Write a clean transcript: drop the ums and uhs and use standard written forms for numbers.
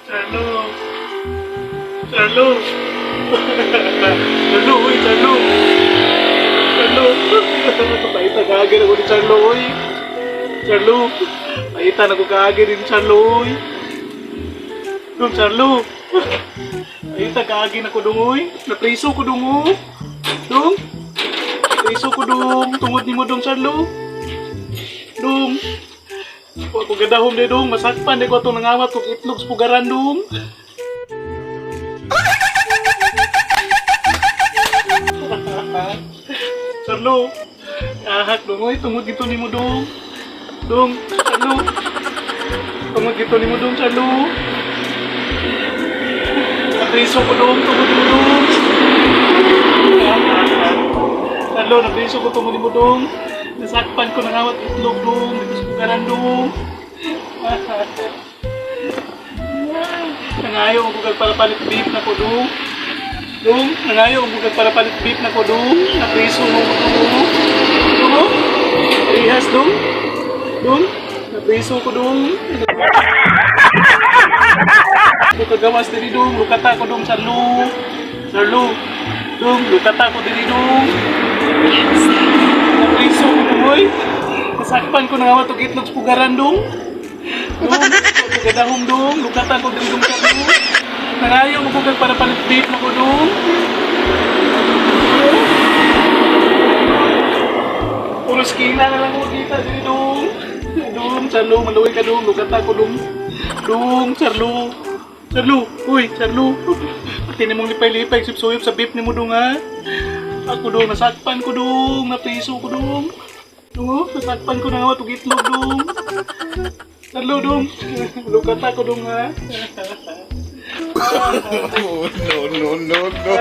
Charlo. Charlo. Charlo, uy, Charlo. Charlo. Paita kaagi na ko ni Charlo, uy. Charlo. Paita na ko kaagi ni Charlo, uy. Dong, Charlo. Paita kaagi na ko dong, uy. Napriso ko dong, oh. Dong. Napriso ko dong. Tungod nimo dong, Charlo. Dong. Wa ko gadahom de dong, masakpan de ko atong nangawat og itlog sa pugaran dong. Charlo, ahak dong oy, tungod gito nimo dong. Dong, Charlo. Tungod gito nimo dong, Charlo. Napriso ko dong, tungod nimo dong. Charlo, napriso ko tungod nimo dong. Nasakpan ko nangawat itlog dong, dito sa pugaran dong. Nangayo ang bugag para palit beef na ko dong. Dong, nangayo ang bugag para palit beef na ko dong. Napriso mo ko dong. Dong, rihas dong. Dong, napriso ko dong. Kagawas diri dong, lukata ko dong Charlo. Charlo. Dong, lukata ko diri dong. Napriso ko dong, oy. Nasakpan ko nangawat og itlog sa pugaran dong. Dong, gadahom dong, lukatan ko diri dong Charlo. Nangayo mo kag para palit beef na ko dong. Puro skina na lang ko kita diri dong. Dong, Charlo, maluwi ka dong, lukata ko dong. Dong, Charlo. Charlo, uy, Charlo. Pati nimong lipay-lipay, suyop sa beef nimo dong ha. Ako dong, nasakpan ko dong, napriso ko dong. Dong, oh, nasakpan ko na nga itong itlog dong. Charlo dong, lukata ko dong ha. Oh, no, no, no, no.